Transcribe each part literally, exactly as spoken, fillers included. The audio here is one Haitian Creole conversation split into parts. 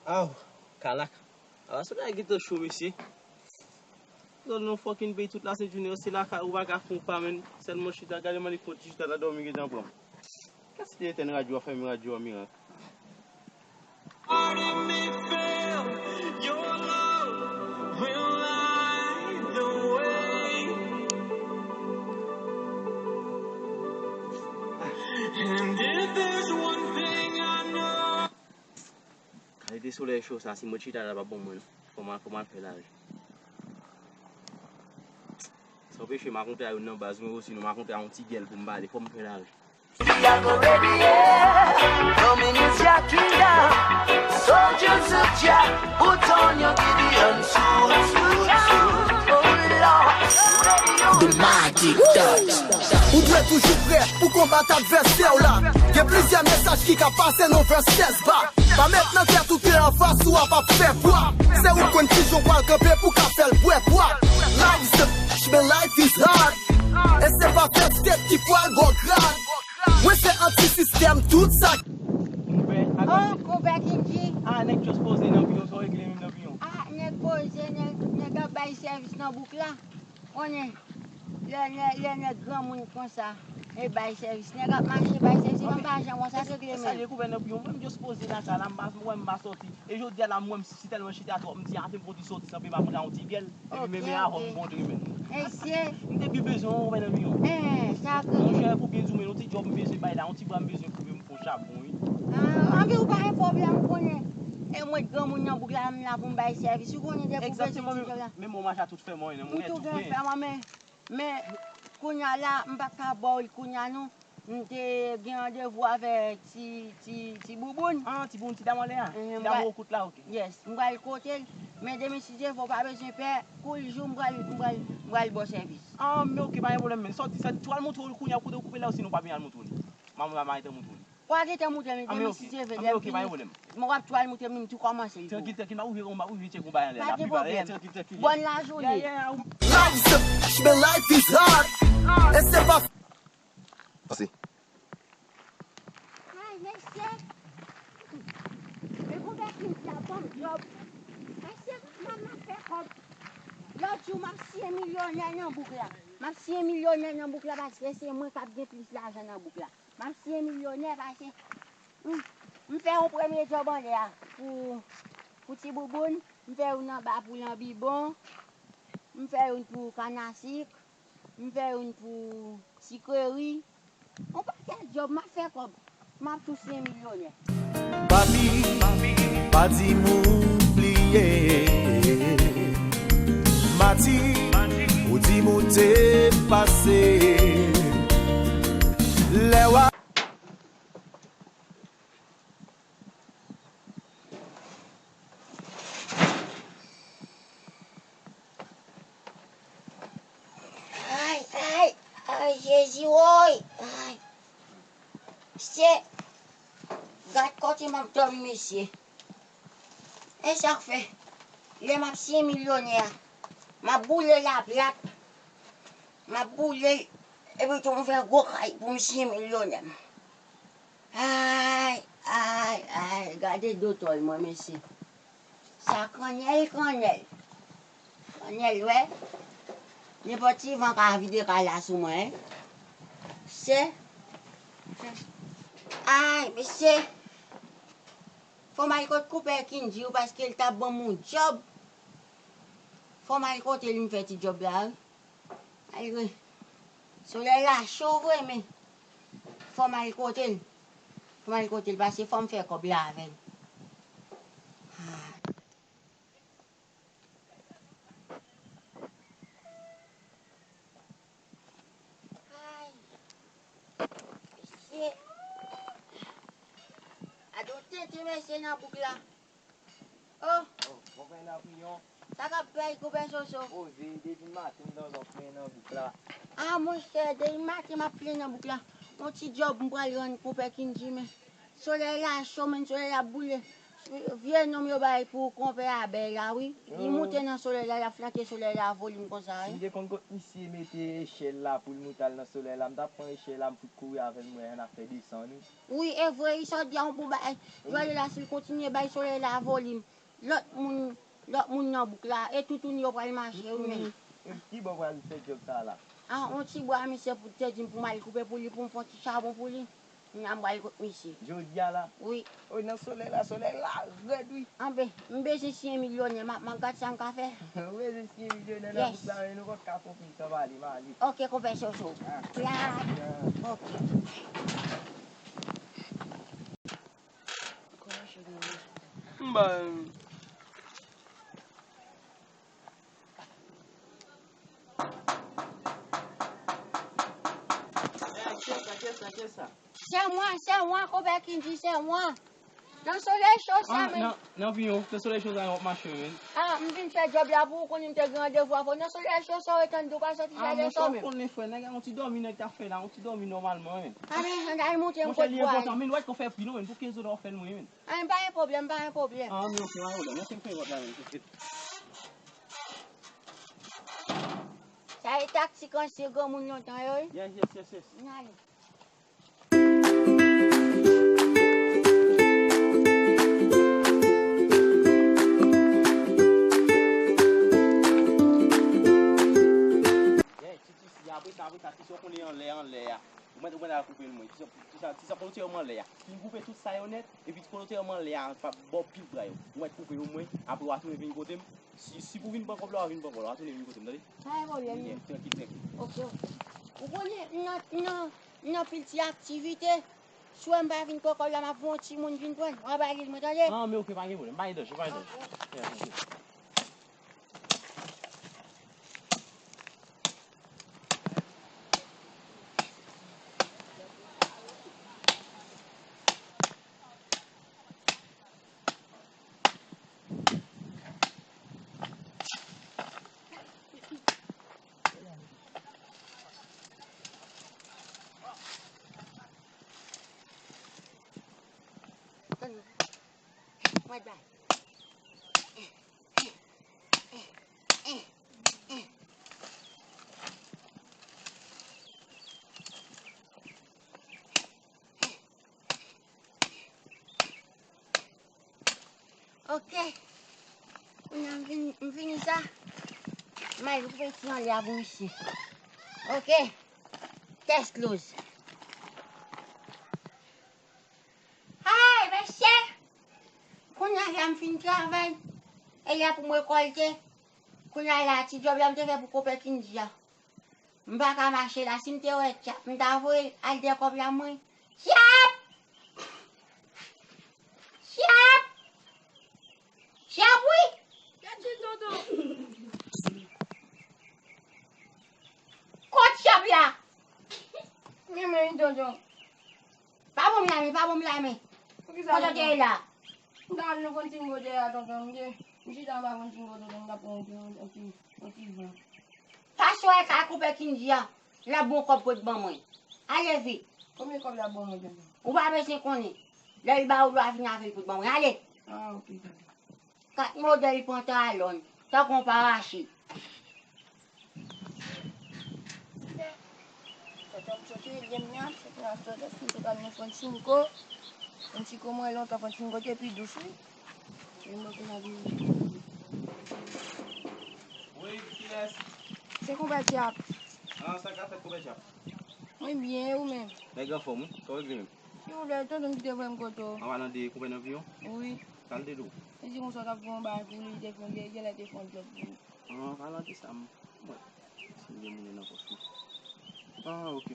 Aw, kalak. Ala solèy gentan cho, mesye. Zòn nan fucking peyi tout lasent jounen, se lakay ou pa ka fè yon pa, menm. Sèlman chita, gade mannik mwen ti chita nan dòmi gentan pran m. Kès ki etèn radyo a, fèmen radyo a, mirak. Kalite solèy cho sa, si mwen chita la, pa bon mwen, non. Fò m al, fò m al fè lajan. San peche, m a kontre a youn nan baz mwen, osinon m a kontre a yon ti gèl pou m pale, fò m fè lajan. Diago Radiant, coming is your kingdom. Soldiers of Jah, put on your Gideon suit, suit, suit. Oh Lord, radio. The Magic Touch. Ou dwe toujou prè pou konbat advèsè w la. Gen plizyè mesaj ki ka pase nan vè sèz ba. Pa met nan tèt ou ke anfas ou a p ap fè bwa. Se ou k konn kijan w pral kanpe pou ka fè l bwè bwa. Life is a bitch, man, life is hard. E se pa fèt tèt ki pral ba w grad. Mwen se anti sistèm, tout sa. Konpè, a Oh, konpè Kinji. Ah, nèg just poze nan piyon, sa w regle menm nan piyon. Ah, nèg poze, nèg, nèg ap bay sèvis nan bouk la. Konnen, lè, lè, lè nèg granmoun konsa, e bay sèvis. Nèg ap mache bay sèvis, se pa janm wè sa se regle menm. Sa l rekouvè nan piyon, mwen m just poze nan sa la, m pa, mwen m pa sòti. E jodi a la, mwen m si tèlman chita twòp, m di, "Afe m konti sòti, sanble m ap pran yon ti gèl." Epi Ok, men, men avè w ok. M kontre men. Mesye. M te pi bezwen yon wè nan vi w. Eh, sa Monchè, pou byen di w, men yon ti djòb m bezwen bay la, yon ti bra m bezwen koupe m fon chabon, wi. Ah, anben ou pa gen pwoblèm, ou konnen. E mwen granmoun nan bouk la, m la pou m bay sèvis. Ou konnen depi ou bezwen Egzakteman, ti men, djòb la. Men mwen mache a tout fè mwen, mwen Ou tou tou gen fè mwen, men, men, kounye a la, m pa ka ba w l kounye a, non. M te gen randevou avè ti, ti, ti bouboun. Ah, ti bouboun, ti dam anlè a? Ti dam wo kout la, ok. Yes, m pral kote l. Men demen si Dye vle, w pa bezwen pè. Kou l jou, m pral, m pral, m pral ba w sèvis. Ah, men ok, pa gen pwoblèm, men sòti, sòti, ou al montre w kounye a, kote w koupe la, osinon w pa byen al montre w li. Manman, manman, gentan montre w li. W a gentan montre m li, Ah, men demen ok. si Dye vle, Ah, men lè m ok, pa gen fini. pwoblèm. Mwen w ap tou al montre m li tou kòmanse l tou. Trankil, trankil, m ap ouvri, m ap ouvri tchèk ou bagay la. Pa gen pwoblèm. Trankil, trankil. Bòn lajounen. Yeah, yeah, yeah. Life is a bitch, man, life is hard. E se pa Pase. Ay, mesye. Men konbyen ki ap ban m djòb? Mesye, kòman m ap fè kòb? Lòt jou, m ap siyen milyonè nan bouk la. M ap siyen milyonè nan bouk la paske se mwen k ap gen plis lajan nan bouk la. M ap siyen milyonè paske, hmm, m fè yon premye djòb anlè a pou, pou ti bouboun. M fè youn anba pou lanbibon. M fè youn pou kanasik. M fè youn pou sikreri. Yon pakèt djòb, m ap fè kòb. M ap tou siyen milyonè. Papi, pa di m ou bliye. Mati, ou di m ou te pase. Lè w a Ay, ay, ay, Jezi, woy, ay. Mesye, gad kote m ap dòmi, mesye. E sa k fè, lè m ap siyen milyonè a, m ap boule laplat, m ap boule l, epi tou m fè gwo kay pou m siyen milyonè m. Ay, ay, ay, gade dotòy mwen, mesye. Sa kannèl, kannèl. Kannèl, wè. Nenpòt ti van ka vide kay la sou mwen, en. Se. Ay, mesye. Fò m al kot koupè Kinji, paske l t ap ban m yon djòb. Fò m al kote l, m fè ti djòb la, wi. Malgre solèy la cho vre, men fò m al kote l. Fò m al kote l, paske fò m fè kòb la avè l. Ah. Ay. Mesye. Gade yon tenten mesye nan bouk la. Oh. Oh, konpè Napoleon. Sa k ap fèt, konpè Soso? Poze, depi maten m nan zòn plenn nan bouk la. Ah, monchè, depi maten m ap plenn nan bouk la. Yon ti djòb m pral rann konpè Kinji, men solèy la cho, men solèy la ap boule. Vye nonm yo bay pou konpè Abèl la, wi. Li moute nan solèy la, l ap flanke solèy la a volim konsa, wi. Si m te konn kot misye mete echèl la pou l moute al nan solèy la, m t ap pran echèl la, m fout kouri avè l, m wè n ap fè desann, wi. Wi, e vre, wi, sa w di a, yon bon bagay. Jodi la, si l kontinye bay solèy la a volim, lòt moun, lòt moun nan bouk la, e toutouni yo pral mache, wi, men. E ki bò w pral fè djòb sa a la? A, yon ti bwa misye pou te di m pou m al koupe pou li, pou m fè yon ti chabon pou li. Kounya m pral kot misye. Jodi a la? Wi. O, nan solèy la, solèy la rèd, wi. Anben, m bezwen siyen milyonè, m ap, m ap gad sa m ka fè. Ou bezwen siyen milyonè nan bouk la, men nou p ap ka konprann sa pale, m ale. Ok, konpè Soso. Ah. Ya. Ya. Ok. M ba. Eh, kiyès sa, kiyès sa, kiyès sa? Se mwen, se mwen, konpè Kinji, se mwen. Nan solèy cho sa, men. Nan, nan, nan Viyon, nan solèy cho sa, w ap mache, men. Ah, m vin fè djòb la pou ou, konnen m te gen randevou avè w. Nan solèy cho sa, w ete anndan, ou pa sòti fè desann, men. Ah, monchè, w konnen, frè, nèg la, yon ti dòmi, nèg t ap fè la, yon ti dòmi nòmalman, men. Ah, men, ann al monte yon kout bwa. Monchè, li enpòtan, men, w ap fè pri non, men, pou kenz dola w fè l mwen, men. Ah, men pa gen pwoblèm, pa gen pwoblèm. Ah, men ok, pa gen pwoblèm. Monchè, m fè vòt la, men. Sa e taktik ansyen granmoun lontan yo, wi. Yes, yes, yes, yes. N ale. Yeah, ti, ti, si, apre sa, apre sa, ti, si w konnen anlè, anlè a. Ou mèt, ou mèt al koupe l mwen. Ti sa, ti sa, ti sa, kòlotè yo m anlè a. Fin koupe tout sa yo nèt, epi ti kòlotè yo m anlè a, pa bò pil bra yo. Ou mèt koupe yo mwen, apre w a tounen vin kote m. Si, si pou vin pran kòb la, w a vin pran kòb la, w a tounen vin kote m, tande? Pa gen pwoblèm, non. Yeah, trankil, trankil. Ok, ok. Ou konnen, m nan, m nan, m nan pil ti aktivite. Si w wè m pa vin pran kòb la, m ap voye yon timoun vin pran l. W a bay li mwen, tande? Ah, men ok, pa gen pwoblèm, pa gen danje, pa gen danje. Ok, ok. Yeah, ok. Mwen bay. Ok. Kounye a m vin, m vini sa. M al koupe ti anlè a pou misye. Ok. Test close. Hey, mesye! Kounye a la m fin travay. E la pou m rekòlte. Kounye a la, ti djòb la m te fè pou konpè Kinji a. M pa ka mache la. Si m te wè Tchap, m ta voye l al dèyè kòb la mwen. Tchap! Tchap! Tchap, wi! Gad jan tonton. Kot Tchap la? Men, men, tonton. Pa ban m lamen, pa ban m lamen. Poukisa? Kote w te ye la? M t al nan fontingo dèyè a, tonton. M te, m chita anba fontingo, tonton, m t ap pran yon ti, yon ti, yon ti van. Pase w al kay konpè Kinji a, l ap bon kòb pou l ban mwen. Ale vit. Konbyen kòb l ap ban mwen, tonton? Ou pa bezwen konnen. Lè l ba ou, w a vin avè l pou l ban mwen. Ale. Ah, ok, tonton. Kat modèl pantalòn, tankou yon parachi. Tonton m sot rele m nan, se pou n al sot, èske m te pral nan Fontinko? Fontinko mwen lontan, Fontinko te pi dous, wi. Men mwen konn ap vini. Wi, kilès? Se konpè Tchap. Ah, sa k ap fèt, konpè Tchap? Mwen byen, e ou menm? Nèg anfòm, wi. Sa w regle menm? Silvouplè, tonton ki te voye m kote w. An palan de konpè nan Viyon? Wi. Sa l te di w? Li di konsa w t ap fè yon bagay pou li, li te fè, li genlè te fè yon djòb pou li. An palan de sa, m, mwen, si m gen monnen nan pòch mwen. Ah, ok.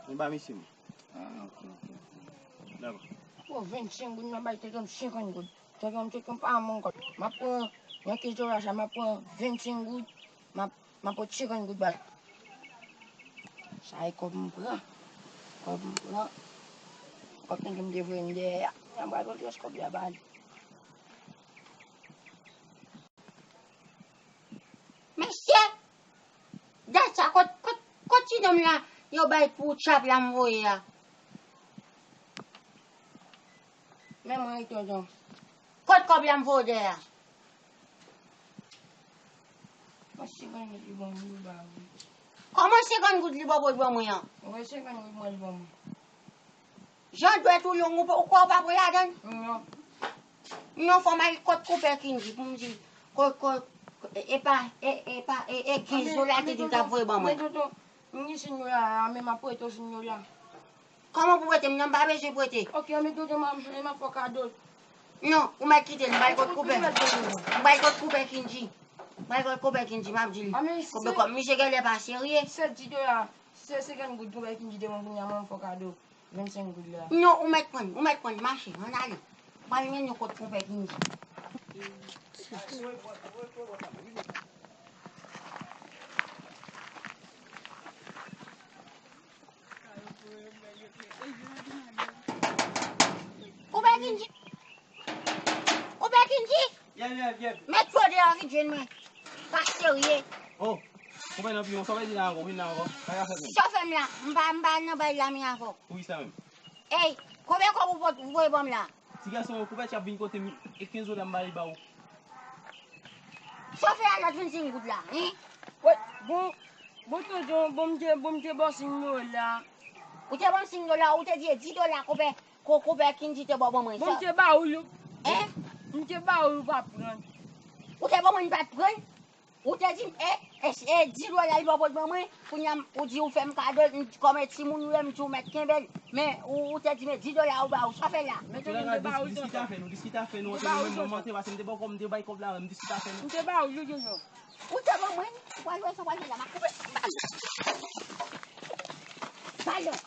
Men ba misye mwen. Ah, ok, ok, ok. Dakò. Bon, vennsenk goud, m ap bay tonton m senkant goud. Tonton m, tonton m pa ban m kòb. M ap pran, nan kenz dola sa, m ap pran vennsenk goud. M ap, m ap pot senkant goud ba l. Sa e kòb m pran. Kòb m pran. Kòb tonton m te voye m dèyè a. M pral pran rès kòb la ba li. Mesye! Dat sa, kot, kot, kot ti nonm la yo bay pou Tchap la m voye a? Men mwen wi tonton. Kot kòb la m voye w dèyè a? Mwen senkant goud li ban mwen, li ba ou. Kòman senkant goud li ba w pou l ban mwen an? Mwen senkant goud mwen li ban mwen. Jan dwèt ou long, ou pa, ou kwè ou pa pran ladann? Non. Non, fò m al kot konpè Kindji pou m di, ko, ko, e pa, e, e pa, e, e kenz dola te di l t ap voye ban mwen. Men tonton, m gen siy yo la, men m ap prete w siy yo la. Kòman pou prete m nan? M pa bezwen prete. Ok, men tonton, m ap, m ap fè w kado. Non, ou mèt kite l, m pral kot konpè. M pral kot konpè Kindji. M pral kot konpè Kindji, m ap di l. Konpè kòm misye genlè pa serye. Se di dola, se senkant goud konpè Kindji te ban m kounye a, mwen m fè w kado vennsenk goud la. Non, ou mèt pran, ou mèt pran, mache, ann ale. Pral mennen w kot konpè Kindji. Konpè Kindji. Konpè Kindji. Yep, yep, yep. Mèt fò deyò ki jwenn mwen. Pa serye. Oh, konpè nan piyon, sa w vle di la ankò, vin la ankò. Sa k ap fèt menm? Chofè m la, m pa, m pa nan bay la men avè w. Poukisa menm? Ey, konbyen kòb ou pot, ou voye ban m la? Ti gason, konpè ti ap vin kote m, e kenz dola m ba li ba ou. Chofè a lòt vennsenk goud la, hein? Wi, bon, bon tonton, bon m te, bon m te ba w senk dola. Ou te ban m senk dola, ou te di e di dola konpè, ko, konpè Kindji te ba w ban mwen. Bon m te ba ou, hein? M te ba ou, ou pa pran. Ou te ban mwen, m pa t pran? Ou te di m, e, e, e, di dola li pa pot ban mwen, kounye a ou di ou fè m kado, m, kòm e timoun ou ye, m di ou mèt kenbe l. Men, ou, ou te di m, e di dola ou ba ou, sa fè la. Men tonton, m te ba ou tonton. Diskite afè nou, diskite afè nou, tonton, mwen, mwen, mwen te pase, m te ba w kòb, m te bay kòb la, m diskite afè nou. M te ba ou tonton. Ou te ban mwen, ou pral wè sa w pral fè la, m ap koupe. Balon.